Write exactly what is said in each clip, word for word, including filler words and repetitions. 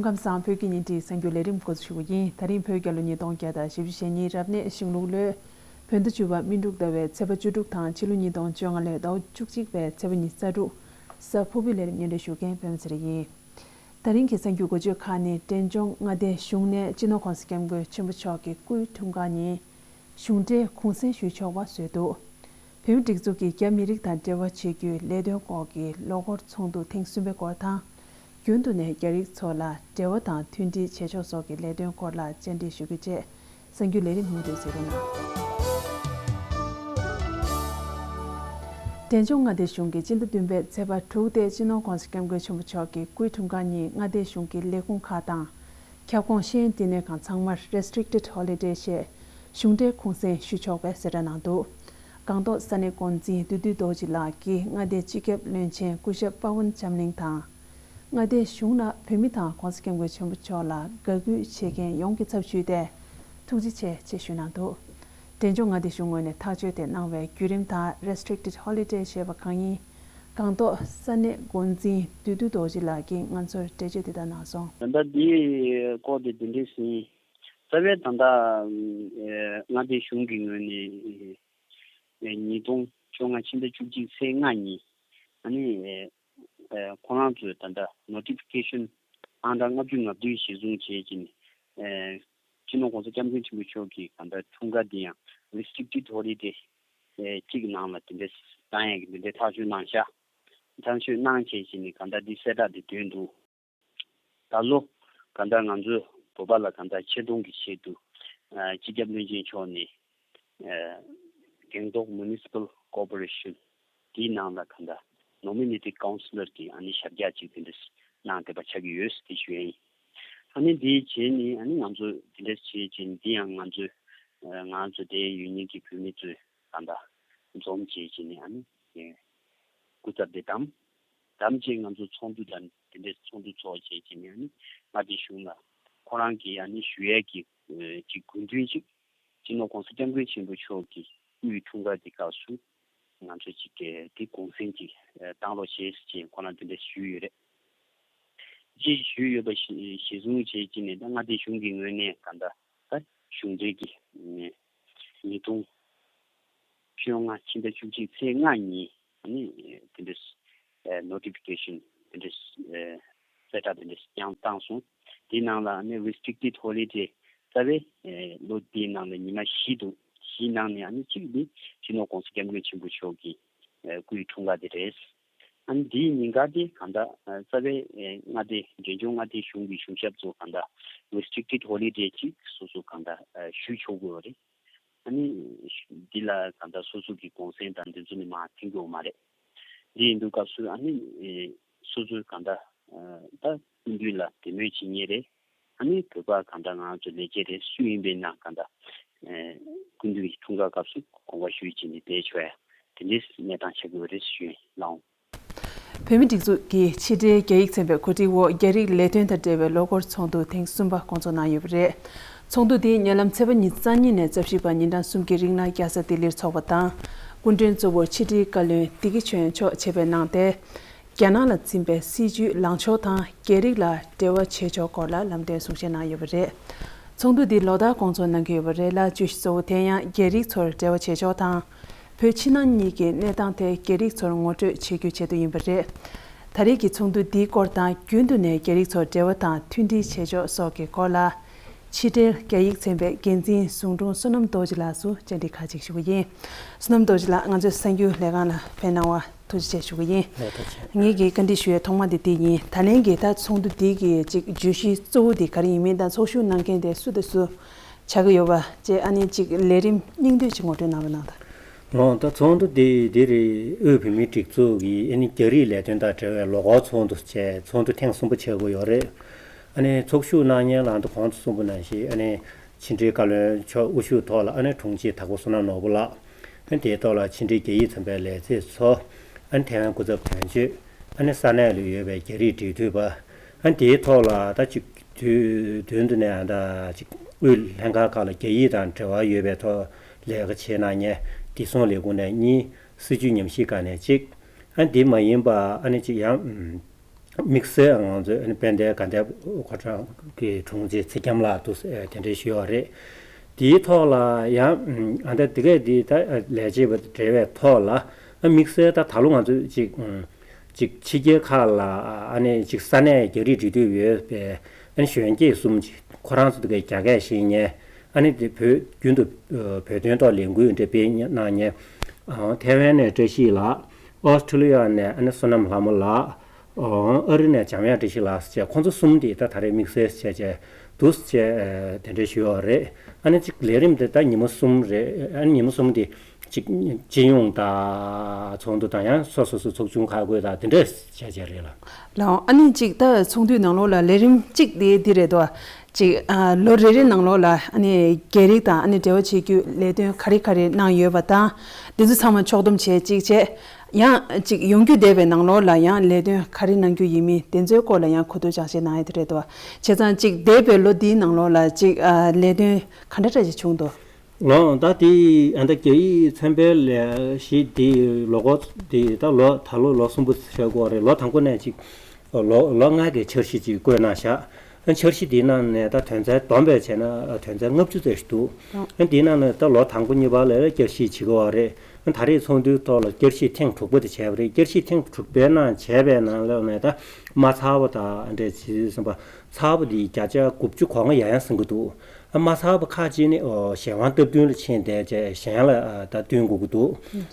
སྐུ་ཁམས་བཟང་། བོད་ཀྱི་ཉིན་བྲིས་གསར་འགྱུར་ལས་རིམ་འགོ་འཛུགས་ཞུ་རྒྱུ་ཡིན། ད་རིང་བོད་རྒྱལ་ལོ་ཉིས་སྟོང་བརྒྱ་དང་བཞི་བཅུ་ཞེ་གཉིས་རབ་གནས་ཤིང་ལུག་ལོའི་བོད་ཟླ་བཅུ་པ་སྨིན་དྲུག་ཟླ་བའི་ཚེས་པ་བཅུ་དྲུག་དང་ཕྱི་ལོ་ཉིས་སྟོང་བཅོ་ལྔ་ལོའི་ཟླ་བ་བཅུ་གཅིག་པའི་ཚེས་པ་ཉི་ཤུ་རྩ་དྲུག། གཟའ་ཕུར་བུའི་ལས་རིམ་སྙན་སྒྲོན་ཞུ་མཁན་པད་མ་ཚེ་རིང་ཡིན། ད་རིང་གི་གསར་འགྱུར་འགོ་བརྗོད་ཁག་ནི། འབྲས་ལྗོངས་མངའ་སྡེའི་གཞུང་ནས་སྤྱི་ནོར་༸གོང་ས་༸སྐྱབས་མགོན་ཆེན་པོ་མཆོག་གི་སྐུའི་འཁྲུངས་སྐར་ཉིན་གཞུང་འབྲེལ་གུང་གསེང་ཞུས་ཆོག་པ་བཟོས་འདུག། བོད་མིའི་སྒྲིག་འཛུགས་ཀྱིས་རྒྱ་མི་རིགས་དང་འབྲེལ་བ་བྱེད་རྒྱུའི་ལས་དོན་སྐོར་གྱི་ལོ་འཁོར་ཚོགས་འདུ་ཐེངས་གསུམ་པའི་སྐོར་དང་། རྒྱུན་དུ་ནས་རྒྱ་རིགས་ཚོ་ལ་འབྲེལ་བ་དང་མཐུན་སྒྲིལ་བྱེད་ཕྱོགས་སོགས་ཀྱི་ལས་དོན་སྐོར་ལ་བཅར་འདྲི་ཞུ་རྒྱུ་བཅས། གསར་འགྱུར་ལས་རིམ་མུ་མཐུད་གཟིགས་རོགས་གནང་། འབྲས་ལྗོངས་མངའ་སྡེ་གཞུང་གིས་སྤྱི་ཟླ་བདུན་པའི་ཚེས་པ་དྲུག་སྟེ་སྤྱི་ནོར་༸གོང་ས་༸སྐྱབས་མགོན་ཆེན་པོ་མཆོག་གི་སྐུའི་འཁྲུངས་སྐར་ཉིན་མངའ་སྡེ་གཞུང་གི་ལས་ཁུངས་ཁག་དང་། ཁྱབ་ཁོངས་ཤེས་ཡོན་བསྟི་གནས་ཁང་ཚང་མར་Restricted Holiday ཞེས་གཞུང་འབྲེལ་གུང་གསེང་ཞུ་ཆོག་པའི་གསལ་བསྒྲགས་གནང་འདུག། སྒང་ཏོག་ས་གནས་འགོ་འཛིན་བདུད་འདུལ་རྡོ་རྗེ་ལགས་ཀྱིས་མངའ་སྡེའི་སྤྱི་ཁྱབ་བློན་ཆེན་སྐུ་ཞབས་པ་ཝུན་ལྕམ་གླིང་དང་། མངའ་སྡེའི་གཞུང་ལ་བོད་མི་དང་༸གོང་ས་༸སྐྱབས་མགོན་ཆེན་པོ་མཆོག་ལ་དགའ་གུས་བྱེད་མཁན་ཡོངས་ཀྱི་ཚབ་ཞུས་ཏེ། ཐུགས་རྗེ་ཆེ་ཞེས་ཞུས་གནང་འདུག། འབྲས་ལྗོངས་མངའ་སྡེ་གཞུང་ངོས་ནས་ཐག་གཅོད་དེ་གནང་བའི་བརྒྱུད་རིམ་དང་Restricted Holiday ཞེས་པ་གང་ཡིན། སྒང་ཏོག་ས་གནས་འགོ་འཛིན་བདུད་འདུལ་རྡོ་རྗེ་ལགས་ཀྱིས་ང་ཚོར་འགྲེལ་བརྗོད་འདི་ལྟར་གནང་སོང་། ད་ལྟ་འདིའི་སྐོར་དེ་འདི་འདྲས་ཡིན། རྩ་བའི་ད་ལྟ་མངའ་སྡེ་གཞུང་གི་ངོས་ནས་ཉིས་སྟོང་བཅོ་ལྔ་ཕྱི་ཟླ་བཅུ་གཅིག་ཚེས་ལྔ་ཉིན་ཨ་ནི་ཁོ་རང་ཚོས་ད་ལྟ་Notification ཨང་གྲངས་ལྔ་བཅུ་ང་བདུན་གཞིར་བཟུང་བྱས་ཀྱིན། སྤྱི་ནོར་༸གོང་ས་༸སྐྱབས་མགོན་ཆེན་པོ་མཆོག་གི་གང་ལྟར་འཁྲུངས་སྐར་འདི་ཡང་Restricted Holiday གཅིག་གི་ནང་ལ་དེ་འདྲ་བཏང་ཡག་གི་དེ་འདྲ་ཐག་གཅོད་གནང་ཤག། ཐག་གཅོད་གནང་བྱས་ཀྱིན་གང་ལྟར་འདི་གསལ་བསྒྲགས་འདི་བཏོན་འདུག། ད་ལོ་གང་ལྟར་ང་ཚོའི་བོད་པ་ལ་གང་ལྟར་ཆེ་མཐོང་གི་ཆེད་དུ་སྤྱི་ཁྱབ་བློན་ཆེན་མཆོག་ནས་སྒང་ཏོག་Municipal Corporation དེའི་ནང་ལ་གང་ལྟར་Nominated Councillor གི་ཨ་ནི་ཞབས་བཀྱག་ཅིག་དེ་འདྲ་གནང་བསྡད་པ་ཆགས་ཀྱི་ཡོད་ཟེར་དེ་ཞུ་ཡ་ཡིན། ཨ་ནི་དེའི་རྗེས་ནི་ཨ་ནི་ང་ཚོ་དེ་འདྲ་བྱས་རྗེས་ནི་འདི་ཡང་ང་ཚོའི་ང་ཚོ་དེའི་ཡུལ་མིའི་གི་བོད་མི་ཚོས་གང་ལྟར་འཛོམས་བྱས་རྗེས་ནི་ཨ་ནི་སྐུ་ཚབ་དེ་བདམས། བདམས་རྗེས་ང་ཚོ་ཚོགས་འདུ་དང་དེ་འདྲའི་ཚོགས་འདུ་ཚོགས་བྱས་རྗེས་ནི་ཨ་ནི་མངའ་སྡེ་གཞུང་ལ་ཁོ་རང་གི་ཨ་ནི་ཞུ་ཡས་ཀྱི་ཅིག་དགོས་འདུན་ཅིག་སྤྱི་ནོར་༸གོང་ས་༸སྐྱབས་མགོན་ཆེན་པོ་མཆོག་གི་སྐུའི་འཁྲུངས་སྐར་གྱི་སྐབས་སུ་ང་ཚོ་ཅིག་གི་དེ་གུང་གསེང་ཅིག་བཏང་རོགས་བྱས་ཅེས་ཁོ་རང་དེ་འདྲ་ཞུས་ཡོད་རེད། ཅེས་ཞུས་ཡོད་པ་གཞི་གཞི་བཟུང་བྱས་ཀྱི་ནས་ད་མངའ་སྡེ་གཞུང་གི་ངོས་ནས་གང་ལྟར་ད་གཞུང་འབྲེལ་གྱི་ཉིས་སྟོང་བཅོ་ལྔ་ཕྱི་ཟླ་བཅུ་གཅིག་ཚེས་ལྔ་ཉིན་ཨ་ནི་དེ་འདྲ་Notification དེ་འདྲ་གསལ་བསྒྲགས་དེ་འདྲ་ཡང་བཏང་སོང་། དེའི་ནང་ལ་ཨ་ནི་Restricted Holiday རྩ་བའི་ལོ་འདིའི་ནང་ལ་ཉི་མ་བཞི་འདུག། བཞིའི་ནང་ནས་ཨ་ནི་གཅིག་འདི་སྤྱི་ནོར་༸གོང་ས་༸སྐྱབས་མགོན་ཆེན་པོ་མཆོག་གི་སྐུའི་འཁྲུངས་སྐར་དེ་རེད། ཨ་ནི་འདིའི་ཉིན་དཀར་དེ་གང་ལྟར་རྩ་བའི་མངའ་སྡེ་འབྲས་ལྗོངས་མངའ་སྡེའི་གཞུང་གི་གཞུང་ཞབས་ཚོ་གང་ལྟར་Restricted Holiday ཅིག་སོ་སོ་གང་ལྟར་ཞུ་ཆོག་གི་ཡོད་རེད། ཨ་ནི་འདི་ལ་གང་ལྟར་སོ་སོ་གི་གུང་གསེང་དང་འདི་ཚོ་ནི་མར་འཐེན་གྱི་ཡོད་མ་རེད། འདི་ཡིན་དུས་སྐབས་སུ་ཨ་ནི་སོ་སོ་གང་ལྟར་ད་སྐུ་མདུན་ལ་དད་མོས་བྱེད་མཁན་རེད། ཨ་ནི་བོད་པ་གང་ལྟར་ང་ཚོ་ལས་བྱེད་རེད། སུ་ཡིན་པའི་ནང་གང་ལྟར་སྐུ་མདུན་གྱི་འཁྲུངས་སྐར་སྐབས་སུ་དགོངས་པ་ཞུས་བྱས་ནས་བསྡད་ཆོག་ཡ་དེ་འདྲའི་གནས་སྟངས་ཆགས་ཀྱི་ཡོད་རེད་ཞུ་ཡིན་ལགས། བོད་མིའི་སྒྲིག་འཛུགས་ཀྱི་ཕྱི་དྲིལ་རྒྱ་ཡིག་ཚན་པའི་གོ་སྒྲིག་འོག་རྒྱ་རིགས་ལས་དོན་དང་འབྲེལ་བའི་ལོ་འཁོར་ཚོགས་འདུ་ཐེངས་གསུམ་པ་སྐོང་ཚོགས་གནང་ཡོད་པ་རེད། ཚོགས་འདུ་འདི་ཉེ་ལམ་ཚེས་པ་ཉི་ཤུ་རྩ་གཉིས་ནས་རྩ་བཞི་བར་ཉིན་གྲངས་གསུམ་གྱི་རིང་ལ་རྒྱལ་ས་ལྡི་ལིར་འཚོགས་པ་དང་། སྐུ་མགྲོན་གཙོ་བོར་ཕྱི་དྲིལ་བཀའ་བློན་བདེ་སྐྱིད་ཆོས་དབྱངས་མཆོག་ཆེད་ཕེབས་གནང་སྟེ། རྒྱ་ནག་ལ་འཛིན་པའི་སྲིད་བྱུས་ལངས་ཕྱོགས་དང་རྒྱ་རིགས་ལ་འབྲེལ་བ་བྱེད་ཕྱོགས་སྐོར་ལ་ལམ་སྟོན་གསུང་བཤད་གནང་ཡོད་པ་རེད། ཚོགས་འདུ་འདི་ལོ་ལྟར་སྐོང་ཚོགས་གནང་གི་ཡོད་པ་རེད་ལ། བརྗོད་གཞི་གཙོ་བོ་དེ་ཡང་རྒྱ་རིགས་ཚོར་འབྲེལ་བ་བྱེད་ཕྱོགས་དང་། བོད་ཕྱི་ནང་གཉིས་ཀྱི་གནས་སྟངས་ཐད་རྒྱ་རིགས་ཚོར་ངོ་སྤྲོད་བྱེད་རྒྱུའི་ཆེད་དུ་ཡིན་པ་རེད། ད་རེས་ཀྱི་ཚོགས་འདུ་འདིའི་སྐོར་དང་རྒྱུན་དུ་ནས་རྒྱ་རིགས་ཚོར་འབྲེལ་བ་དང་མཐུན་སྒྲིལ་བྱེད་ཕྱོགས་སོགས་ཀྱི་སྐོར་ལ། ཕྱི་དྲིལ་རྒྱ་ཡིག་ཚན་པའི་འགན་འཛིན་ཟུང་དྲུང་བསོད་ནམས་རྡོ་རྗེ་ལགས་སུ་བཅར་འདྲི་ཁག་ཅིག་ཞུ་གི་ཡིན། བསོད་ནམས་རྡོ་རྗེ་ལགས་ང་ཚོའི་གསར་འགྱུར་ལས་ཁང་ལ་ཕེབས་གནང་བ་ཐུགས་རྗེ་ཆེ་ཞུ་གི་ཡིན། ལགས་ཐུགས་རྗེ་ཆེ། ངེད་ཀྱིས་བཀའ་འདྲི་ཞུ་ཡས་ཐོག་མ་དེ་དེ་ཡིན། ད་ལན་གྱི་ད་ཚོགས་འདུ་འདི་གི་ཅིག་བརྗོད་གཞི་གཙོ་བོ་དེ་ག་རེ་ཡིན་མིན་དང་ཚོགས་ཞུགས་གནང་མཁན་དེ་སུ་དང་སུ་ཆགས་ཀྱི་ཡོད་པ་བཅས་ཨ་ནི་ཅིག་ལས་རིམ་སྙིང་བསྡུས་ཅིག་ངོ་སྤྲོད་གནང་རོགས་གནང་དང་། ལགས། ད་ཚོགས་འདུ་འདི་འདི་རེད། དབུས་བོད་མིའི་སྒྲིག་འཛུགས་ཀྱི་ཨ་ནི་རྒྱ་རིགས་ལས་དོན་དང་འབྲེལ་བའི་ལོ་འཁོར་ཚོགས་འདུ་བཅས་ཚོགས་འདུ་ཐེངས་གསུམ་པ་ཆགས་ཀྱི་ཡོད་རེད། ཨ་ནི་ཚོགས་ཞུགས་གནང་མཁན་ལགས་ད་གོང་དུ་གསུངས་པ་ནང་བཞིན་ཨ་ནི་ཕྱི་དྲིལ་བཀའ་བློན་མཆོག་དབུ་བཞུགས་ཐོག་ལ་ཨ་ནི་དྲུང་ཆེ་དྭགས་པོ་བསོད་ནམས་ནོར་བུ་ལགས། ཨ་ནི་དེའི་ཐོག་ལ་ཕྱི་དྲིལ་རྒྱ་ཡིག་ཚན་པའི་ལས་བྱེད་ཚོ། ཨ་ནི་ཐའེ་ཝན་སྐུ་ཚབ་དོན་གཅོད། ཨ་ནི་ས་གནས་ལ་ཡོད་པའི་རྒྱ་རིགས་འབྲེལ་མཐུད་པ། ཨ་ནི་དེའི་ཐོག་ལ་ད་ཅིག་དུས་མདུན་དུ་ནས་ཨ་ད་ཅིག་དབུས་ལྷན་ཁག་ཁག་ལ་རྒྱ་ཡིག་དང་འབྲེལ་བ་ཡོད་པའི་ཐོག་ལས་ཀ་བྱེད་གནང་མཁན་བདེ་སྲུང་ལས་ཁུངས་ནས་གཉིས། སྲིད་བྱུས་ཉམས་ཞིབ་ཁང་ནས་གཅིག། ཨ་ནི་དེ་མ་ཡིན་པ་ཨ་ནི་ཅིག་ཡང་། དམིགས་བསལ་ང་ཚོའི་ཨ་ནི་དཔལ་ལྡན་དགའ་ལྡན་ཕོ་བྲང་གི་དྲུང་ཆེ་ཚེ་སྐྱབས་ལགས་འདུག་ཟེར་དེ་འདྲ་ཞུས་པ་རེད། དེའི་ཐོག་ལ་ཡང་ཨ་ད་དེ་གས་འདི་ད་ལས་བྱེད་པ་འབྲེལ་བའི་ཐོག་ལ་ཨ་དམིགས་བསལ་ད་ད་ལོ་ང་ཚོས་ཅིག་ཅིག་ཕྱི་རྒྱལ་ཁག་ལ་ཨ་ནི་ཅིག་ས་གནས་རྒྱ་རིགས་འབྲེལ་མཐུད་ཡོད་པའི་ཨ་ནི་གཞོན་སྐྱེས་གསུམ་ཅིག་ཁོ་རང་ཚོ་དེ་གས་རྒྱ་སྐད་ཤེས་མཁན། ཨ་ནི་དེ་བོད་རྒྱུན་དུ་ཨ་བོད་དོན་ཐོག་ལས་འགུལ་འདྲ་སྤེལ་གནང་མཁན། ཨ་ཐེ་ཝན་ནས་བཀྲ་ཤིས་ལགས། ཨོ་སི་ཁྲུ་ལི་ཡ་ནས་ཨ་ནི་བསོད་ནམས་ལྷ་མོ་ལགས། ཨ་རི་ནས་འཇམ་དབྱངས་བཀྲ་ཤིས་ལགས་ཟེར་བྱས་ཁོང་ཚོ་གསུམ་དེ་ད་ད་རེས་དམིགས་བསལ་བྱས་བྱས་འདུག་ཟེར་བྱས་དེ་འདྲ་ཞུས་པ་རེད། ཨ་ནི་གཅིག་ལས་རིམ་དེ་ད་ཉིན་མོ་གསུམ་རེད། ཨ་ནི་ཉིན་མོ་གསུམ་དེ་གཅིག་སྤྱི་ཡོངས་དང་ཚོགས་འདུ་དང་ཡང་སོ་སོ་སོ་ཚོགས་ཆུང་ཁག་བགོས་དང་དེ་འདྲ་བྱས་བྱས་རེད་ལ། ལའོ། ཨ་ནི་གཅིག་ད་ཚོགས་འདུའི་ནང་ལོགས་ལ་ལས་རིམ་གཅིག་དེ་འདི་རེད་དོ། གཅིག་ཨ་ལོ་རེ་རེའི་ནང་ལོགས་ལ་ཨ་ནི་རྒྱ་རིགས་དང་ཨ་ནི་འབྲེལ་བ་བྱེད་རྒྱུ་ལས་དོན་ག་རེ་ག་རེ་གནང་ཡོད་པ་དང་། འདི་ཚོ་ཚང་མ་ཕྱོགས་བསྡོམས་བྱས་གཅིག་བྱས། ཡང་གཅིག་ཡོང་རྒྱུ་བསྡད་པའི་ནང་ལོགས་ལ་ཡང་ལས་དོན་ག་རེ་གནང་རྒྱུ་ཡིན་མིན་དེ་ཚོའི་སྐོར་ལ་ཡང་གོ་བསྡུར་ཅང་བྱས་གནང་ཡོད་དེ་རེད་དོ། བྱས་ཙང་གཅིག་འདས་པའི་ལོ་འདིའི་ནང་ལོགས་ལ་གཅིག་ཨ་ལས་དོན་ག་འདྲ་འདྲ་ཞིག་བྱུང་འདུག་ལོ་ད་དེ་ཨ་ད་རྒྱ་ཡིག་ཚན་པའི་ལས་གཞི་དེ་ལོ་འཁོར་དེ་ད་ལོ་ད་ལོ་ལོ་གསུམ་པོ་ཆགས་ཀྱི་ཡོད་རེད། ལོ་དང་པོ་ནས་ཅིག་ལོ་ལོ་ལྔ་གི་འཆར་གཞི་ཅིག་བཀོད་གནང་བཞག་འཆར་གཞི་དེའི་ནང་ནས་ད་དོན་ཚན་བསྡོམས་པས་བྱས་ན་དོན་ཚན་ལྔ་བཅུ་ཙམ་ཞིག་འདུག་དེའི་ནང་ནས་ད་ལོ་དང་པོ་གཉིས་པ་ལ་བསྐྱར་ཞིབ་བྱེད་ཀྱི་ཡོད་རེད། ད་རེས་ཚོགས་འདུའི་ཐོག་ལ་བསྐྱར་ཞིབ་ཐེངས་དྲུག་པ་དེ་བྱས་པ་རེད། བསྐྱར་ཞིབ་ཐེངས་དྲུག་པའི་ནང་བྱས་པའི་ནང་ལོགས་ནས་ད་མ་ཚར་བ་དང་འདྲ་བྱས་ཟིན་པ་ཚར་བ་དེ་བརྒྱ་ཆ་དགུ་བཅུ་གོ་ལྔ་ཡང་ཡང་ཟིན་གྱི་འདུག་ཨ་མ་ཚར་བ་ཁག་ཅིག་ནི་ཨོ་གཞན་དབང་སྟབས་བསྟུན་ལ་ཕྱིན་བསྡད་བྱས་གཞན་ལ་ཨ་ད་བསྟུན་དགོས་ཀྱི་འདུག་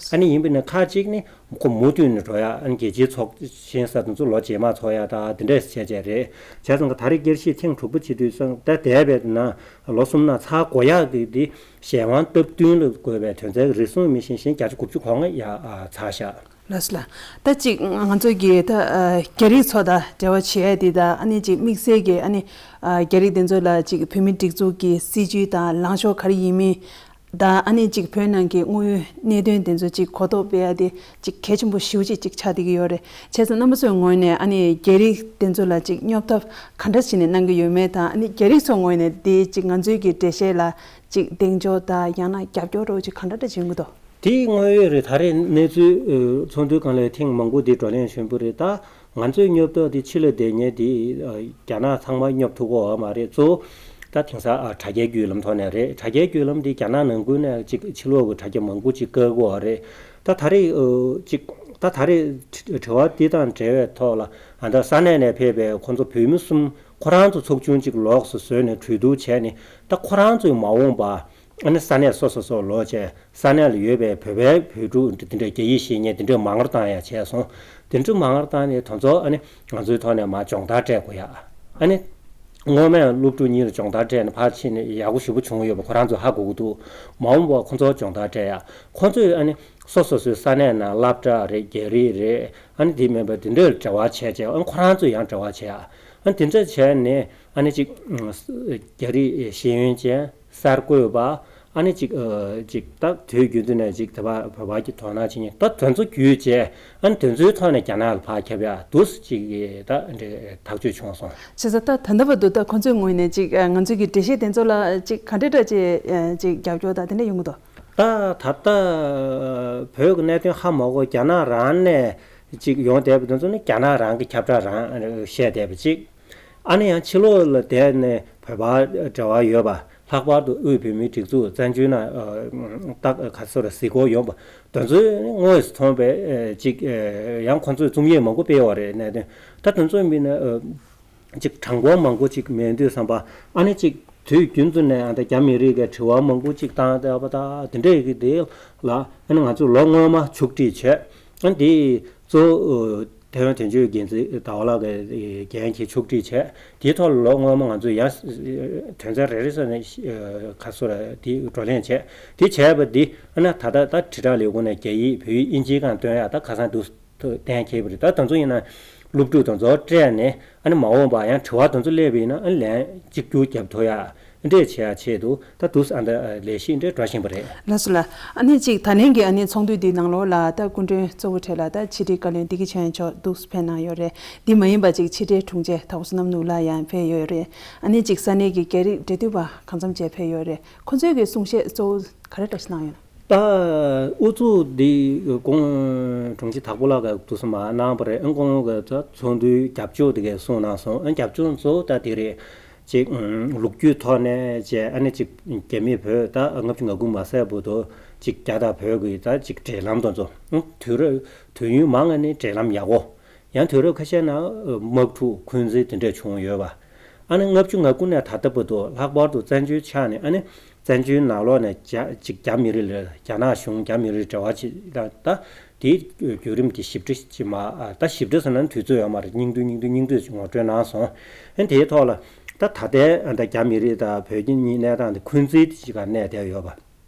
ཨ་ནི་ཡིན་པ་ནི་ཁག་ཅིག་ནི་ཁོ་མུ་མཐུད་ནས་འགྲོ་ཡ། ཨ་ནི་རྒྱལ་སྤྱིའི་ཚོགས་ཆེན་ས་དེ་ཚོ་ལོ་རྗེས་མ་ཚོགས་ཡ་ད་དེ་འདྲས་བྱས་བྱས་རེད། བྱས་ཙང་ག་ད་རེས་བསྐྱར་ཞིབ་ཐེངས་དྲུག་པ་བྱེད་དུས་སང་ད་འདས་པའི་ནང་ལོ་གསུམ་ནང་ཚར་དགོས་ཡག་གི་འདི་གཞན་དབང་སྟབས་བསྟུན་ལ་དགོས་པའི་དོན་ཚན་རེ་ཟུང་མི་ཤེས་གཞན་བརྒྱ་ཆ་དགུ་བཅུ་གོ་ལྔ་ཡ་ཨ་ཚར་བཞག་ལགས་སོ་ལགས། ད་ཅིག་ང་ཚོ་གི་ད་ཨ་རྒྱ་རིགས་ཚོ་དང་འབྲེལ་བ་བྱེད་ཡ་འདི་དང་ཨ་ནི་ཅིག་དམིགས་བསལ་གྱི་ཨ་ནི་ཨ་རྒྱ་རིགས་དེ་ཚོ་ལ་ཅིག་བོད་མི་སྒྲིག་འཛུགས་ཀྱི་སྲིད་བྱུས་དང་ལངས་ཕྱོགས་ག་རེ་ཡིན་མིན་དང་ཨ་ནི་ཅིག་བོད་ནང་གི་དངོས་ཡོད་གནད་དོན་དེ་ཚོ་ཅིག་གོ་རྟོགས་སྤེལ་ཡ་དེ་ཅིག་གལ་ཆེན་པོ་ཞེ་པོ་ཅིག་ཅིག་ཆགས་བསྡད་ཀྱི་ཡོད་རེད། བྱས་ཙང་རྣམ་པ་ཚོའི་ངོས་ནས་ཨ་ནི་རྒྱ་རིགས་དེ་ཚོ་ལ་ཅིག་སྙོབ་ཐབས་ག་འདྲ་བྱས་ནས་གནང་གི་ཡོད་མེད་དང་ཨ་ནི་རྒྱ་རིགས་ཚོའི་ངོས་ནས་དེ་ཅིག་ང་ཚོའི་གི་འགྲེལ་བཤད་ལ་ཅིག་གདེང་འཇོག་དང་ཡང་ན་རྒྱབ་སྐྱོར་རོགས་ཅིག་ག་འདྲ་འདྲ་བྱེད་ཀྱི་འདུག་དེའི་དངོས་ཡོད་རེད། ད་རེས་གནས་ཚུལ་ཨ་ཚོགས་འདུའི་སྒང་ལ་ཐེངས་མང་པོ་འདི་བགྲོ་གླེང་བྱུང་བ་རེད། ད་ང་ཚོའི་སྙོབ་ཐབས་འདི་ཕྱི་ལ་བསྡད་མཁན་འདི་ཨ་རྒྱ་ནག་ཚང་མ་སྙོབ་ཐུབ་ཀྱི་ཡོད་མ་རེད། གཙོ་བོ་ད་དེང་སང་ཨ་དྲ་རྒྱའི་བརྒྱུད་ལམ་ཐོག་ནས་རེད། དྲ་རྒྱའི་བརྒྱུད་ལམ་འདི་རྒྱ་ནག་ནང་ཁུལ་ནས་ཅིག་ཕྱི་ལོགས་ཀྱི་དྲ་རྒྱ་མང་པོ་ཅིག་བཀག་གི་ཡོད་རེད། ད་ད་རེས་ཨ་ཅིག་ད་ད་རེས་དྲི་དྲི་བ་འདི་དང་འབྲེལ་བའི་ཐོག་ལ་ཨ་ད་ས་གནས་ནས་ཕེབས་པའི་ཁོང་ཚོ་བོད་མི་གསུམ་ཁོ་རང་ཚོ་ཚོགས་ཆུང་ཅིག་ལོགས་སུ་བཟོས་ནས་གྲོས་བསྡུར་བྱས་ནས་ད་ཁོ་རང་ཚོའི་མ་འོངས་པ། ཨ་ནི་ས་གནས་སོ་སོ་སོ་ལོག་བྱས་ས་གནས་ལ་ཡོད་པའི་བོད་པའི་བོད་ཕྲུག་འདི་འདྲ་རྒྱ་ཡིག་ཤེས་མཁན་འདི་འདྲ་མང་རུ་བཏང་ཡ་བྱས་སོང་། འདི་འདྲ་མང་རུ་བཏང་ནས་དེ་ཚོ་ཨ་ནི་ང་ཚོའི་ཐོག་ནས་མར་སྦྱོང་བརྡར་སྤྲད་དགོས་ཡ། ཨ་ནི་སྔོན་མ་སློབ་ཕྲུག་གཉིས་ལ་སྦྱོང་བརྡར་སྤྲད་ནས་ཕར་ཕྱིན་ནས་ཡག་པོ་ཞེ་པོ་བྱུང་ཡོད་པ་ཁོ་རང་ཚོས་ཧ་གོ་གི་འདུག་མ་འོངས་པར་ཁོ་ཚོར་སྦྱོང་བརྡར་སྤྲད་ཡ། ཁོ་ཚོས་ཨ་ནི་སོ་སོ་སོའི་ས་གནས་ནང་སློབ་གྲྭ་རེད། རྒྱ་རིགས་རེད། ཨ་ནི་དེ་མིན་པ་དེ་འདྲ་ལ་འབྲེལ་བ་བྱས་བྱས་ཨ་ནི་ཁོ་རང་ཚོས་ཡང་འབྲེལ་བ་བྱས་ཡ། ཨ་ནི་དེ་འདྲ་བྱས་ནས་ཨ་ནི་ཅིག་རྒྱ་རིགས་ཤེས་ཡོན་ཅན། གསར་འགོད་པ། ཨ་ནི་ཅིག་ཨ་ཅིག་ད་དུས་རྒྱུན་དུ་ནས་ཅིག་དེ་བ་བོད་པ་གི་དོ་སྣང་བྱེད་མཁན་ད་དེ་ཚོ་བརྒྱུད་བྱས་ཨ་ནི་དེ་ཚོའི་ཐོག་ནས་རྒྱ་ནག་ལ་ཕར་ཁྱབ་ཡ་འདུག་ཅིག་ད་འདྲ་ཐག་གཅོད་བྱུང་སོང་། བྱས་ཙང་ད་ད་ལྟ་བར་དུ་ད་ཁོང་ཚོའི་ངོས་ནས་ཅིག་ཨ་ང་ཚོའི་གི་འགྲེལ་བཤད་དེ་ཚོ་ལ་ཅིག་ག་འདྲ་འདྲ་ཅིག་ཨ་ཅིག་རྒྱབ་སྐྱོར་དང་དེ་འདྲ་ཡོང་གི་འདུག་ད་ད་ལྟ་བོད་ཀྱི་གནད་དོན་ཧ་མ་གོ་རྒྱ་ནག་རང་ནས་ཅིག་ཡོང་བསྡད་པ་དེ་ཚོ་ནི་རྒྱ་ནག་རང་གི་ཁྱབ་བསྒྲགས་རང་བཤད་བསྡད་པ་ཅིག་ཨ་ནི་ཡང་ཕྱི་ལོགས་ལ་བསྡད་ནས་བོད་པ་འབྲེལ་བ་ཡོད་པ། ལྷག་པར་དུ་དབུས་བོད་མིའི་སྒྲིག་འཛུགས་བཙན་བྱོལ་ནང་ཨ་ད་ག་ཚོད་ར་གཟིགས་སྐོར་ཡོང་པ་དེ་ཚོས་དངོས་སུ་མཐོང་བའི་ཨ་ཅིག་ཨ་ཡང་ཁོང་ཚོས་རྩོམ་ཡིག་མང་པོ་སྤེལ་བ་རེད། གནད་དོན་ད་དེ་ཚོ་མིན་ན་ཨ་ཅིག་གྲངས་འབོར་མང་པོ་ཅིག་མེད་དུས་ཙམ་པ་ཨ་ནི་ཅིག་དུས་རྒྱུན་དུ་ནས་ཨ་ད་རྒྱ་མི་རིགས་ཀྱི་དྲི་བ་མང་པོ་ཅིག་བཏང་བསྡད་པ་ད་དེ་འདྲ་ཡི་གི་དེ་ལ་ཨ་ནི་ང་ཚོས་ལོ་སྔོན་མ་ཕྱོགས་སྒྲིག་བྱས། ཨ་ནི་དེ་གཙོ་བོ་ཐེ་ཝན་དོན་གཅོད་འགན་འཛིན་ཟླ་བ་ལགས་ཀྱིས་འགན་འཁྱེར་ཕྱོགས་སྒྲིག་བྱས། དེའི་ཐོག་ལ་ལོ་སྔོན་མ་ང་ཚོས་ཡང་དོན་ཚན་རེ་རེ་བཞིན་ནས་ཁ་གསོ་ར་དེ་བགྲོ་གླེང་བྱས། དེ་བྱས་པ་འདི་ཨ་ནི་ད་ལྟ་ད་དྲིལ་བསྒྲགས་ལས་ཁུངས་ནས་རྒྱ་ཡིག་བོད་ཡིག་དབྱིན་ཇིའི་སྒང་བཏོན་ཡག་ད་ཁ་སང་དུ་གཏན་འཁེལ་བ་རེད། ད་དེ་ཚོ་ཡིན་ན་སློབ་ཕྲུག་དེ་ཚོ་སྤྲད་ནས་ཨ་ནི་མ་འོངས་པ་ཡང་དྲི་བ་དེ་ཚོ་སླེབས་པ་ཡིན་ན་ཨ་ནི་ལན་གཅིག་གྱུར་རྒྱབ་ཐུབ་ཡག་འདྲས་བྱེད་ཡག་ཆེད་དུ་ད་དུས་ཨ་ནི་ལས་གཞི་འདྲས་འགྲོ་བཞིན་པ་རེད། ལགས་སོ་ལགས། ཨ་ནི་གཅིག་ད་ལན་གྱི་ཨ་ནི་ཚོགས་འདུ་འདིའི་ནང་ལོགས་ལ་ད་སྐུ་མགྲོན་གཙོ་བོ་གྲས་ལ་ད་ཕྱི་དྲིལ་བཀའ་བློན་བདེ་སྐྱིད་ཆོས་དབྱངས་མཆོག་འདུག་སེ་ཕེབས་གནང་ཡོད་རེད། འདི་མ་ཡིན་པ་གཅིག་ཕྱི་དྲིལ་དྲུང་ཆེ་དྭགས་པོ་བསོད་ནམས་ནོར་བུ་ལགས་ཡང་ཕེབས་ཡོད་རེད། ཨ་ནི་གཅིག་ས་གནས་ཀྱི་རྒྱ་རིགས་འབྲེལ་མཐུད་པ་གང་འཚམ་བཅས་ཕེབས་ཡོད་རེད། ཁོང་ཚོའི་གི་གསུང་བཤད་གཙོ་བོ་ག་རེ་འདྲ་ཞིག་གནང་ཡོད་ན། ད་ཨུ་ཚུགས་འདི་ཁོང་དྲུང་ཆེ་དྭགས་པོ་ལགས་ཀྱིས་དུས་སུ་མ་གནང་བ་རེད། ཨ་ཁོང་གི་ད་ཚོགས་འདུའི་རྒྱབ་ལྗོངས་དེ་གས་གསུངས་གནང་སོང་། ཨ་རྒྱབ་ལྗོངས་གཙོ་བོ་ད་དེ་རེད། ཅིག་ཨུམ་ལོ་རྒྱུས་ཐོག་ནས་བྱས། ཨ་ནི་ཅིག་རྒྱ་མིས་བོད་ད་ལྔ་བཅུ་ང་དགུ་མ་ཟད་བར་དུ་ཅིག་རྒྱ་དང་བོད་ཀྱི་ད་ཅིག་འབྲེལ་ལམ་དེ་ཚོ་ཨུམ་དུས་རབས་དུས་ཡུན་མང་ང་ནས་འབྲེལ་ལམ་ཡག་པོ། ཡང་དུས་རབས་ཁ་ཤས་ནང་དམག་འཁྲུག་འཁོན་འཛིན་དེ་འདྲས་བྱུང་ཡོད་པ། ཨ་ནི་ལྔ་བཅུ་ང་དགུ་ནས་ད་ལྟ་བར་དུ་ལྷག་པར་དུ་བཙན་བྱོལ་ཆགས་ནས། ཨ་ནི་བཙན་བྱོལ་ནང་ལོགས་ནས་རྒྱ་ཅིག་རྒྱ་མི་རིགས་ལ་རྒྱ་ནག་གཞུང་རྒྱ་མི་རིགས་འབྲེལ་བ་ཅིག་དང་། ད་དེའི་བརྒྱུད་རིམ་དེ་ཞིབ་ཕྲ་ཅིག་མ་ཨ་ད་ཞིབ་ཕྲ་ཟེར་ན་དུས་ཚོད་ཡོད་མ་རེད། སྙིང་བསྡུས་སྙིང་བསྡུས་སྙིང་བསྡུས་ཅིག་ངོ་སྤྲོད་གནང་སོང་། ཨ་ནི་དེའི་ཐོག་ལ་ད་ད་ལྟའི་ཨ་ད་རྒྱ་མི་རིགས་དང་བོད་ཀྱི་གཉིས་གནས་སྟངས་དེ་འཁོན་འཛིན་དེ་ཅིག་ག་གནས་བསྡད་ཡོད་པ།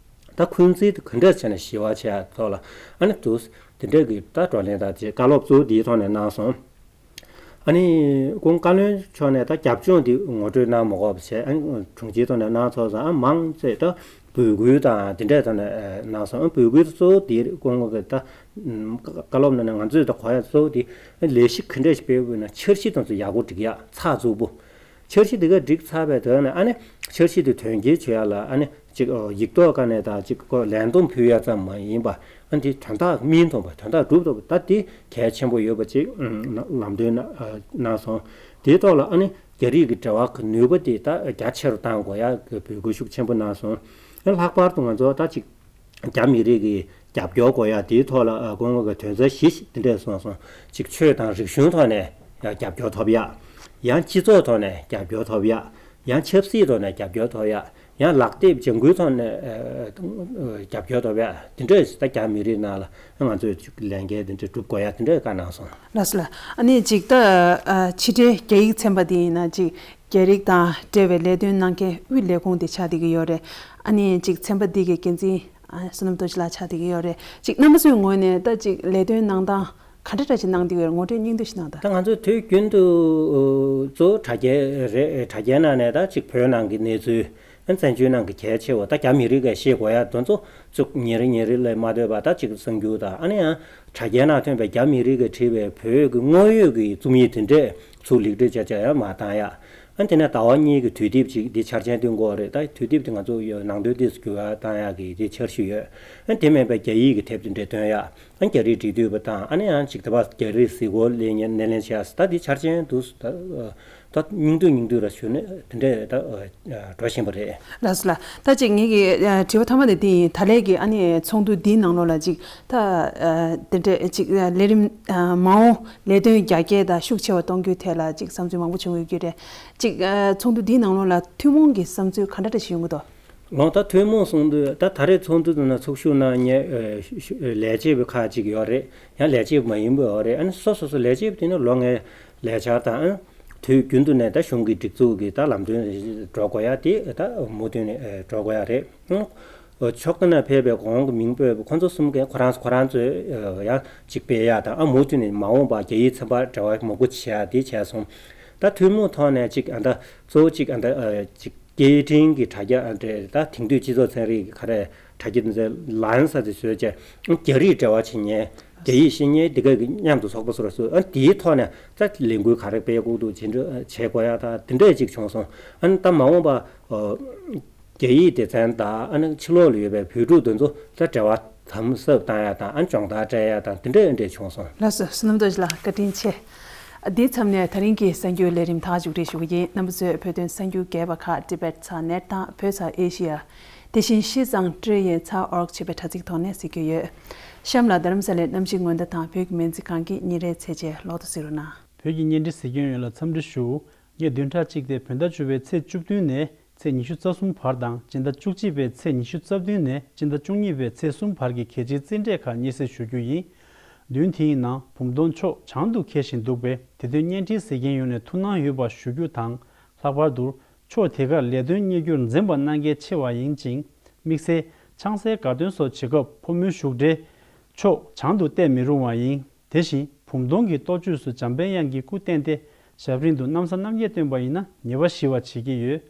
ད་འཁོན་འཛིན་དེ་ག་འདྲ་བྱས་ནས་ཞི་བ་བྱས་ཐོག་ལ། ཨ་ནི་དུ་དེ་འདྲ་གི་ད་བགྲོ་གླེང་དང་དེ་བཀའ་སློབ་གཙོ་བོ་འདིའི་ཐོག་ནས་གནང་སོང་། ཨ་ནི་ཁོང་བཀའ་བློན་མཆོག་ནས་ད་རྒྱབ་ལྗོངས་འདི་ངོ་སྤྲོད་གནང་མ་དགོས་པ་བྱས། ཨ་ནི་དྲུང་ཆེའི་ཐོག་ནས་གནང་ཚར་སོང་། ཨ་མང་ཆེ་ད་འབོད་སྐུལ་དང་དེ་འདྲའི་ཐོག་ནས་གནང་སོང་། ཨ་འབོད་སྐུལ་གཙོ་བོ་འདི་ཁོང་གི་ད་བཀའ་སློབ་ནང་ནས་ང་ཚོས་ད་གོ་ཡ་གཙོ་བོ་འདི་ལས་གཞི་ག་འདྲ་ཞིག་སྤེལ་དགོས་ན་འཆར་གཞི་དེ་ཚོ་ཡག་པོ་སྒྲིག་ཡ། ཚགས་ཚུད་པོ། འཆར་གཞི་འདི་ག་སྒྲིག་ཚར་བའི་དོན་ནི། ཨ་ནི་འཆར་གཞི་འདི་དོན་འཁྱོལ་བྱེད་ཡ་ལ། ཨ་ནི་ཅིག་ཨོ་ཡིག་ཐོག་ཀ་ནས་ད་ཅིག་ཁོ་ལན་གཏོང་ཕུལ་ཡ་ཙམ་མ་ཡིན་པ། ཨ་འདི་དོན་དག་སྨིན་ཐུབ་པ། དོན་དག་སྒྲུབ་ཐུབ་པ། ད་འདི་གལ་ཆེན་པོ་ཡོད་པ་ཅིག་ཨུམ་ལམ་སྟོན་གནང་སོང་། དེའི་ཐོག་ལ་ཨ་ནི་རྒྱ་རིགས་ཀྱི་འབྲེལ་བ་གི་ནུས་པ་དེ་ད་རྒྱ་ཆེ་རུ་གཏང་དགོས་ཡ་གི་འབོད་སྐུལ་ཤུགས་ཆེན་པོ་གནང་སོང་། ཨ་ལྷག་པར་དུ་ང་ཚོ་ད་ཅིག་རྒྱ་མི་རིགས་ཀྱི་རྒྱབ་སྐྱོར་དགོས་ཡ་དེའི་ཐོག་ལ་ཨ་ཁོང་གི་དོན་ཚན་བཞི་དེ་འདྲས་གསུངས་སོང་། གཅིག་ཆོས་དང་རིག་གཞུང་ཐོག་ནས་ཡང་རྒྱབ་སྐྱོར་ཐོབ་ཡ། ཡང་སྤྱི་ཚོགས་ཐོག་ནས་རྒྱབ་སྐྱོར་ཐོབ་ཡ། ཡང་ཆབ་སྲིད་ཐོག་ནས་རྒྱབ་སྐྱོར་ཐོབ་ཡ། ཡང་ལག་དེབ་ལྗང་ཁུའི་ཐོག་ནས་ཨ་རྒྱབ་སྐྱོར་ཐོབ་ཡ། དེ་འདྲས་ད་རྒྱ་མི་རིགས་ནང་ལ་ང་ཚོས་ལས་འགན་དེ་འདྲས་སྒྲུབ་དགོས་ཡ་དེ་འདྲས་བཀའ་གནང་སོང་། ལགས་སོ་ལགས། ཨ་ནི་ཅིག་ད་ཨ་ཕྱི་འབྲེལ་རྒྱ་ཡིག་ཚན་པ་དེ་ཡིན་ན་ཅིག་རྒྱ་རིགས་དང་འབྲེལ་བའི་ལས་དོན་གནང་མཁན་དབུས་ལས་ཁུངས་དེ་ཆགས་བསྡད་ཀྱི་ཡོད་རེད། ཨ་ནི་ཅིག་ཚན་པ་འདི་གི་འགན་འཛིན་ཨ་བསོད་ནམས་རྡོ་རྗེ་ལགས་ཆགས་བསྡད་ཀྱི་ཡོད་རེད། ཅིག་རྣམ་པ་ཚོའི་ངོས་ནས་ད་ཅིག་ལས་དོན་གནང་སྟངས་ག་འདྲ་འདྲ་ཞིག་གནང་བསྡད་ཀྱི་ཡོད་རེད། ངོ་སྤྲོད་སྙིང་བསྡུས་ཤིག་གནང་དང་། ད་ང་ཚོ་དུས་རྒྱུན་དུ་གཙོ་བོ་དྲ་རྒྱའི་རེད། དྲ་རྒྱའི་ནང་ནས་ད་ཅིག་བོད་ནང་གི་གནས་ཚུལ། ཨ་བཙན་བྱོལ་ནང་གི་གལ་ཆེ་བ་ད་རྒྱ་མི་རིགས་ཀྱིས་ཤེས་དགོས་ཡ་དེ་ཚོ་ཅིག་ཉིན་རེ་ཉིན་རེ་ལས་མ་སྡོད་པ་ད་ཅིག་གསར་འགྱུར་དང་། ཨ་ནི་ཡང་དྲ་རྒྱའི་ནང་ཐོན་པའི་རྒྱ་མི་རིགས་ཀྱིས་བྲིས་པའི་བོད་ཀྱི་དངོས་ཡོད་ཀྱི་རྩོམ་ཡིག་དེ་འདྲས་ཚུར་ལེགས་སྒྲིག་བྱས་བྱས་ཡར་མར་བཏང་ཡ། ཨ་དེ་ནས་ཟླ་བ་གཉིས་ཀྱི་དུས་དེབ་ཅིག་འདི་འཆར་ཅན་བཏོན་དགོས་རེད། ད་དུས་དེབ་དེ་ང་ཚོ་ཡོད་ནང་དོན་ཏོག་ཙམ་འགྱུར་བ་བཏང་ཡག་གི་དེ་འཆར་གཞི་ཡོད། ཨ་དེ་མིན་པའི་རྒྱ་ཡིག་གི་དེབ་དེ་འདྲས་བཏོན་ཡག། ཨ་རྒྱ་རིགས་འབྲེལ་མཐུད་པ་དང་། ཨ་ནི་ཡང་ཅིག་ད་བར་རྒྱ་རིགས་གཟིགས་སྐོར་སླེབས་མཁན་སྣེ་ལེན་བྱེད་ཡག། ད་འདི་འཆར་ཅན་དུ་ད་ད་སྙིང་བསྡུས་སྙིང་བསྡུས་ར་ཞུ་ནས་དེ་འདྲས་ད་འགྲོ་བཞིན་པ་རེད། ལགས་སོ་ལགས། ད་ཅིག་ངེད་ཀྱི་ཨ་དྲི་བ་མཐའ་མ་དེ་འདི་ཡིན། ད་ལན་གྱི་ཨ་ནི་ཚོགས་འདུ་འདིའི་ནང་ལོགས་ལ་ཅིག་ད་ཨ་དེ་འདྲས་ཅིག་ཨ་ལས་རིམ་ཨ་མ་འོངས་ལས་དོན་རྒྱ་སྐྱེད་དང་ཤུགས་ཆེ་བ་གཏོང་རྒྱུའི་ཐད་ལ་ཅིག་བསམ་ཚུལ་མང་པོ་བྱུང་ཡོད་རྒྱུ་རེད། ཅིག་ཨ་ཚོགས་འདུ་འདིའི་ནང་ལོགས་ལ་ཐུན་མོང་གི་བསམ་ཚུལ་ག་འདྲ་འདྲ་ཞིག་ཡོང་གི་འདུག་ལོ། ད་ཐུན་མོང་གསུང་དུས་ད་ད་རེས་ཚོགས་འདུ་དེ་ནང་ཚོགས་ཞུགས་གནང་མཁན་ཨ་ཞུ་ལས་བྱེད་པ་ཁག་ཅིག་ཡོད་རེད། ཡང་ལས་བྱེད་པ་མ་ཡིན་པ་ཡོད་རེད། ཨ་ནི་སོ་སོ་སོ་ལས་བྱེད་པ་དེ་ནི་ལོ་ལྔའི་ལས་འཆར་དང་། ཨ་དུས་རྒྱུན་དུ་ནས་ད་གཞུང་གི་སྒྲིག་འཛུགས་ཀྱི་ད་ལམ་སྟོན་འགྲོ་དགོས་ཡ་དེ་ད་མུ་མཐུད་ནས་འགྲོ་དགོས་ཡ་རེད། ཨ་ཕྱོགས་སྡེ་ནང་ཕེབས་པའི་གོང་གི་མིང་སྤོས་པ་ཁོ་ཚོ་གསུམ་གས་ཁོ་རང་ཁོ་རང་ཚོས་ཡང་ཅིག་སྤེལ་ཡ་དང་། ཨ་མུ་མཐུད་ནས་མ་འོངས་པར་རྒྱ་ཡིག་ཚན་པར་འབྲེལ་བ་མང་པོ་བྱེད་ཡ་དེ་བྱས་སོང་། ད་ཐུན་མོང་ཐོག་ནས་ཅིག་ཨ་ད་གཙོ་བོ་ཅིག་ཨ་ད་ཅིག་སྐད་འཕྲིན་གྱི་དྲ་རྒྱ་ཨ་འདྲས། ད་དེང་དུས་སྤྱི་ཚོགས་ཚན་རིག་གི་ག་རེ་དྲ་རྒྱ་འདི་ཚོའི་ལན་ས་དེ་བཟོས་བྱས། རྒྱ་རིགས་འབྲེལ་བ་བྱེད་མཁན། རྒྱ་ཡིག་ཤེས་མཁན་འདི་ག་གི་མཉམ་དུ་ཚོགས་པ་སོ་སོ། ཨ་དེའི་ཐོག་ནས་ད་ལས་འགུལ་ག་རེ་སྤེལ་དགོས་འདུག་ཅི་འདྲ་བྱེད་དགོས་ཡ་ད་དེ་འདྲས་ཅིག་བྱུང་སོང་། ཨ་ནི་ད་མ་འོངས་པ་ཨ་རྒྱ་ཡིག་སྡེ་ཚན་དང་། ཨ་ནི་ཕྱི་ལོགས་ལ་ཡོད་པའི་བོད་ཕྲུག་འདི་ཚོ་ད་འབྲེལ་བ་དམ་ཟབ་བཏང་ཡ་དང་། ཨ་ནི་སྦྱོང་བརྡར་སྤྲད་ཡ་དང་། དེ་འདྲས་འདྲས་བྱུང་སོང་། ལགས་སོ། བསོད་ནམས་རྡོ་རྗེ་ལགས་བཀའ་དྲིན་ཆེ། འདིའི་མཚམས་ནས་ད་རིང་གི་གསར་འགྱུར་ལས་རིམ་ད་མཇུག་སྒྲིལ་ཞུ་གི་ཡིན། རྣམ་པ་ཚོས་བོད་དོན་གསར་འགྱུར་རྒྱས་པ་ཁག་Tibet ཚ་ནེཊ་དང་བོད་ཚ་ཨེ་ཤི་ཡ། དེ་བཞིན་ཤིས་ཙང་ཀྲི་ཡན་ཚ་ཨོར་ཅེས་པའི་དྲ་ཚིགས་ཐོག་ནས་གཟིགས་རྒྱུ་ཡོད། གཤམ་ལ་རྡ་རམ་ས་ལའི་གནམ་གཤིས་སྔོན་བརྡ་དང་བོད་ཀྱི་སྨན་རྩིས་ཁང་གི་ཉིན་རེའི་ཚེས་བཅད་ལོག་ཏུ་གཟིགས་རོགས་གནང་། བོད་ཀྱི་བརྙན་འཕྲིན་གཟིགས་མཁན་ཡོངས་ལ་འཚམས་འདྲི་ཞུ། ངས་བདུན་ཕྲག་གཅིག་སྟེ་བོད་ཟླ་བཅུ་པའི་ཚེས་བཅུ་བདུན་ནས་ཚེས་ཉི་ཤུ་རྩ་གསུམ་བར་དང་། སྤྱི་ཟླ་བཅུ་གཅིག་པའི་ཚེས་ཉི་ཤུ་རྩ་བདུན་ནས་སྤྱི་ཟླ་བཅུ་གཉིས་པའི་ཚེས་གསུམ་བར་གྱི་གལ་ཆེའི་རྩིས་འབྲས་ཁག་སྙན་སེང་ཞུ་རྒྱུ་ཡིན། བདུན་དེའི་ནང་བུམ་སྟོང་ཕྱོགས་བྱང་དུ་འཁེལ་བཞིན་འདུག་པས། དེ་དོན་བརྙན་འཕྲིན་གཟིགས་མཁན་ཡོངས་ནས་ཐུགས་སྣང་ཡོད་པ་ཞུ་རྒྱུ་དང་། ལྷག་པར་དུ་ཕྱོགས་དེ་ཁར་ལས་དོན་གཉེར་རྒྱུར་འཛེམ་པ་གནང་གལ་ཆེ་བ་ཡིན་ཅིང་། དམིགས་བསལ་ཆང་སའི་དགའ་སྟོན་སོགས་བྱེད་སྐབས་ཕོ་མོའི་བཞུགས་གྲལ་ཕྱོགས་བྱང་དུ་བལྟས་མི་རུང་བ་ཡིན། དེ་བཞིན་བུམ་སྟོང་གི་གཏོ་བཅོས་སུ་འཇམ་དཔལ་དབྱངས་ཀྱི་སྐུ་བསྟན་ཏེ་ཞབས་རིམ་དུ་གནམ་ས་གནམ་གྱིས་བསྟོད་པ་ཡིན་ན་ཉེས་པ་ཞི་བ་བྱེད་ཀྱི་ཡོད།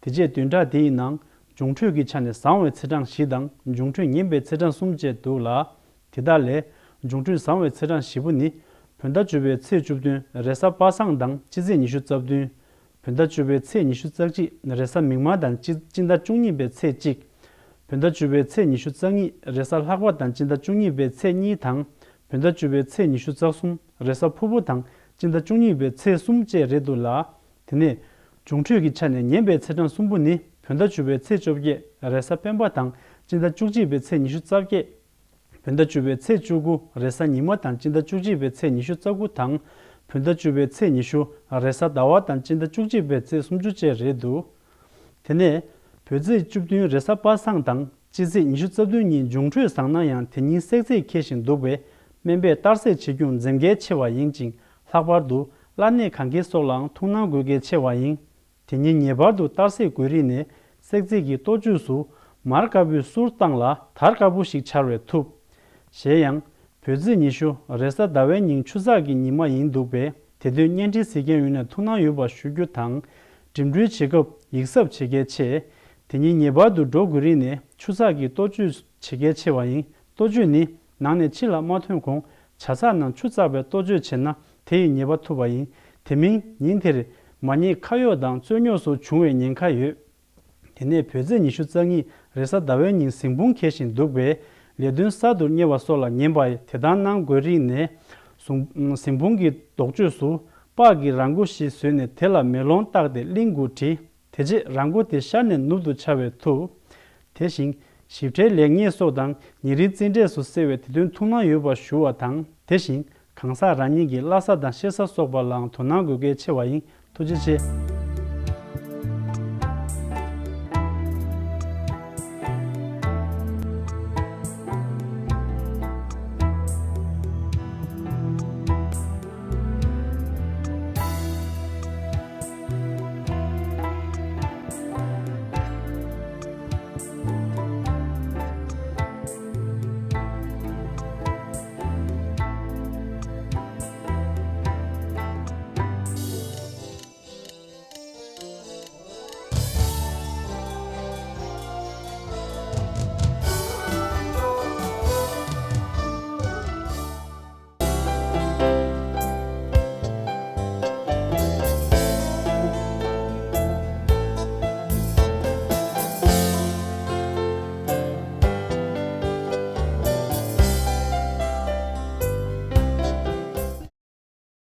དེ་རྗེས་བདུན་ཕྲག་འདིའི་ནང་འབྱུང་འཕྲོད་ཀྱི་ཆ་ནས་བཟང་བའི་ཚེས་གྲངས་བཞི་དང་འབྱུང་འཕྲོད་ངན་པའི་ཚེས་གྲངས་གསུམ་བཅས་འདུག་ལ། དེ་དག་ལས་འབྱུང་འཕྲོད་བཟང་བའི་ཚེས་གྲངས་བཞི་པོ་ནི། བོད་ཟླ་བཅུ་པའི་ཚེས་བཅུ་བདུན་རེས་གཟའ་པ་སངས་དང་སྤྱི་ཚེས་ཉི་ཤུ་རྩ་བདུན། བོད་ཟླ་བཅུ་པའི་ཚེས་ཉི་ཤུ་རྩ་གཅིག་རེས་གཟའ་མིག་དམར་དང་སྤྱི་སྤྱི་ཟླ་བཅུ་གཉིས་པའི་ཚེས་གཅིག། བོད་ཟླ་བཅུ་པའི་ཚེས་ཉི་ཤུ་རྩ་གཉིས་རེས་གཟའ་ལྷག་པ་དང་སྤྱི་ཟླ་བཅུ་གཉིས་པའི་ཚེས་གཉིས་དང་། བོད་ཟླ་བཅུ་པའི་ཚེས་ཉི་ཤུ་རྩ་གསུམ་རེས་གཟའ་ཕུར་བུ་དང་སྤྱི་ཟླ་བཅུ་གཉིས་པའི་ཚེས་གསུམ་བཅས་རེད་འདུག་ལ། དེ་ནས་འབྱུང་འཕྲོད་ཀྱི་ཆ་ནས་ངན་པའི་ཚེས་གྲངས་གསུམ་པོ་ནི། བོད་ཟླ་བཅུ་པའི་ཚེས་བཅོ་བརྒྱད་རེས་གཟའ་སྤེན་པ་དང་སྤྱི་ཟླ་བཅུ་གཅིག་པའི་ཚེས་ཉི་ཤུ་རྩ་བརྒྱད། བོད་ཟླ་བཅུ་པའི་ཚེས་བཅུ་དགུ་རེས་གཟའ་ཉི་མ་དང་སྤྱི་ཟླ་བཅུ་གཅིག་པའི་ཚེས་ཉི་ཤུ་རྩ་དགུ་དང་། བོད་ཟླ་བཅུ་པའི་ཚེས་ཉི་ཤུ་རེས་གཟའ་ཟླ་བ་དང་སྤྱི་ཟླ་བཅུ་གཅིག་པའི་ཚེས་སུམ་ཅུ་བཅས་རེད་འདུག། དེ་ནས་བོད་ཚེས་བཅུ་བདུན་རེས་གཟའ་པ་སངས་དང་སྤྱི་ཚེས་ཉི་ཤུ་རྩ་བདུན་ཉིན་འབྱུང་འཕྲོད་བཟང་ན་ཡང་དེ་ཉིན་བསྲེག་རྫས་འཁེལ་བཞིན་འདུག་པས། སྨན་པས་གཏར་སྲེག་བྱེད་རྒྱུ་འཛེམ་གལ་ཆེ་བ་ཡིན་ཅིང་། ལྷག་པར་དུ་བླ་གནས་གང་གའི་སོགས་ལའང་ཐུགས་སྣང་དགོས་གལ་ཆེ་བ་ཡིན། དེ་ཉིན་ངེས་པར་དུ་གཏར་སྲེག་དགོས་རིགས་ནི། བསྲེག་རྫས་ཀྱི་ལྟོ་བཅོས་སུ་མར་དཀར་པོའི་གསུར་བཏང་ལ་དར་དཀར་པོ་ཞིག་འཕྱར་བས་ཐུབ། གཞན་ཡང་། བོད་ཚེས་ཉི་ཤུ་རེས་གཟའ་ཟླ་བའི་ཉིན་ཆུ་ཚགས་ཀྱི་ཉི་མ་ཡིན་འདུག་པས། དེ་དུས་བརྙན་འཕྲིན་གཟིགས་མཁན་ཡོད་ན་ཐུགས་སྣང་ཡོད་པ་ཞུ་རྒྱུ་དང་། འགྲིམ་འགྲུལ་བྱེད་སྐབས་ཡིག་གཟབ་བྱེད་གལ་ཆེ། དེ་ཉིན་ངེས་པར་དུ་འགྲོ་དགོས་རིགས་ནི་ཆུ་ཚགས་ཀྱི་ལྟོ་བཅོས་བྱེད་གལ་ཆེ་བ་ཡིན། ལྟོ་བཅོས་ནི་ནང་ནས་ཕྱི་ལ་མ་ཐོན་གོང་ཇ་ཚགས་ནང་ཆུ་བཙགས་པའི་ལྟོ་བཅོས་བྱས་ན་དེ་ཡི་ཉེས་པ་ཐུབ་པ་ཡིན། དེ་མིན་ཉིན་དེར་མ་ཉེས་ཁ་གཡོག་དང་རྩོད་རྙོག་སོགས་འབྱུང་བའི་ཉེན་ཁ་ཡོད། དེ་ནས་བོད་ཚེས་ཉི་ཤུ་རྩ་གཉིས་རེས་གཟའ་ཟླ་བའི་ཉིན་གཟིམ་དཔུང་འཁེལ་བཞིན་འདུག་པས། ལས་དོན་གསར་དུ་གཉེར་བ་སོགས་ལ་ངན་པ་ཡི་དེ་ལྟར་གནང་དགོས་རིགས་ནས། གཟིམ་དཔུང་གི་རྡོག་གཅོད་སུ་སྤགས་ཀྱི་ར་མགོ་ཞིག་བཟོས་ནས་དེ་ལ་མེ་ལོང་བཏགས་ཏེ་གླིང་དགུ་བྲི། དེ་རྗེས་ར་མགོ་དེ་ཤར་ནས་ནུབ་ཏུ་འཕྱར་བས་ཐུབ། དེ་བཞིན་ཞིབ་ཕྲའི་ལེགས་ཉེས་སོགས་དང་ཉེ་རིང་རྩིས་འབྲས་སུ་གསལ་བས་དེ་དོན་ཐུགས་སྣང་ཡོད་པ་ཞུ་བ་དང་། དེ་བཞིན་གང་ཟག་རང་ཉིད་ཀྱི་བླ་གཟའ་དང་གཤེད་གཟའ་སོགས་པ་ལའང་དོ་སྣང་དགོས་གལ་ཆེ་བ་ཡིན། ཐུགས་རྗེ་ཆེ།